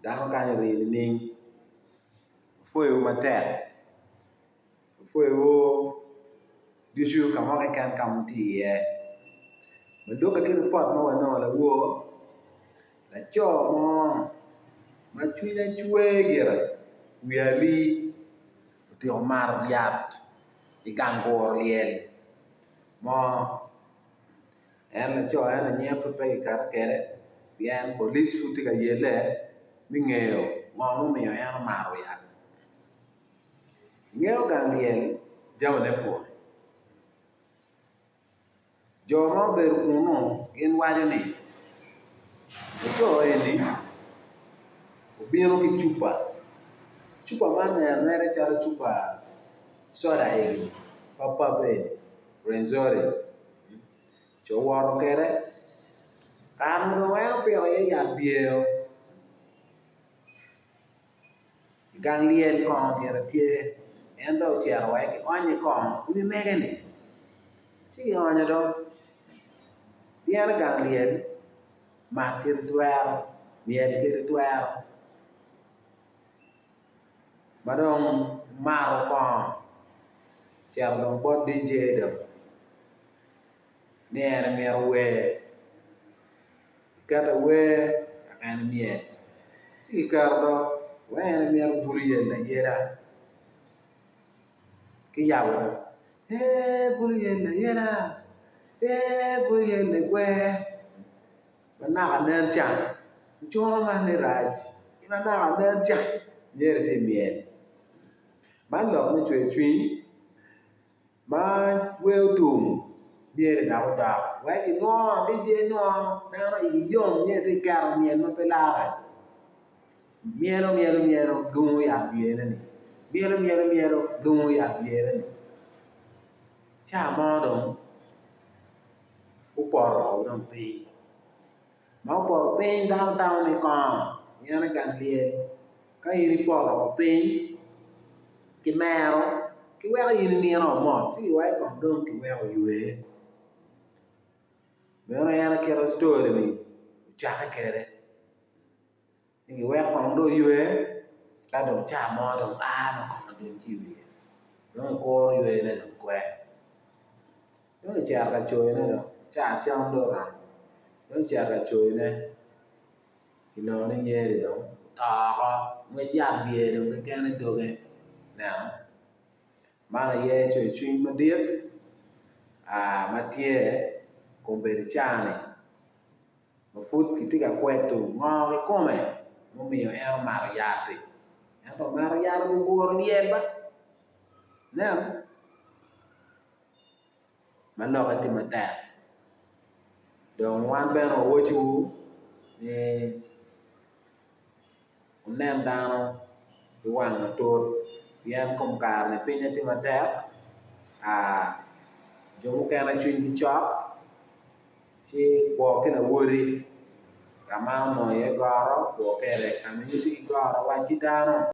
Dano kany ori nining? Apwoyowu matek, apwoyowu ducu ka mo keken ka ma wutye iye. Ma lubbe ki ripot ma wanongo lawor, laco mo ma cwinye cwer gire wiye alii otyeko mato yat i gang guro lyel mo. En laco eni nyinge pud pe kiketo kwede pien polic pud tye ka yelle me ngeyo ngo mumiyo en omato yat. Ingeyo gang lyel jamine pol jo ma obedo kunu gin waco ni laco eni obino ki cupa, cupa man nen mere calo cupa soda eni papap eni rwenzori. Ci owoto kwede, kare ma dong en opiko iye yat byeo, i gang lyel kongo gire tye, en dong ocito wek kionye kongo i wi mege-ni, ci kionyo dong pien i gang lyel mat kadi twero myel kadi twero ma dong omato kongo ocito dong bot DJ dong. Ni en emito wer, kikete wer wek en emyel ci kiketo dong wek en emito bulu yelo ayela ki yabo dong ee bulu yelo ayela ee bulu yelo igwer ma naka nen ca icuno man ni rac ma naka nen ca myero itye ka myel man lok me cwer cwiny. Ma wer otum myero dok odok wek kinwo DJ nwo dano igi yom ni etye ka keto myel ma pe larre myelo myelo myelo dungo yat byene-ni myelo myelo myelo dungo yat byene-ni ca mo dong opoto dong piny ma opoto piny dano tamo ni kongo pien i gang lyel ka in ipoto piny ki mero ki weko in inino mot ci kiwaco kong dong kiweko oywe meno en aye kit ma ctori-ni ocakke kwede ni kiwek kong dong oywe ka dong ca mo dong aa nongo kongo dong tye i wiye dong ekuro yweyone dong kwe. Dong ocito ka coyone dong ca cam dong oromo dong ocito ka coyone kinongo ni nyeri dong oto woko ngwec yat wiye dong keken i doge ineno man aye cwercwiny madit ma tye kombeddi cani ma pud kitye ka kwedo ngo kikome mumiyo en omato yat-ti ento omato yat oguro lyel ba ineno. Ma lokke tye matek dong wan bene wawacowu ni wunen dano ki wang matut pien kom kare-ni pinye tye matek jo mukene cwinygi cok ci kwo ki lawoti ka ma onongo iye goro kwo kwede ka ma in itye ki goro wac ki dano.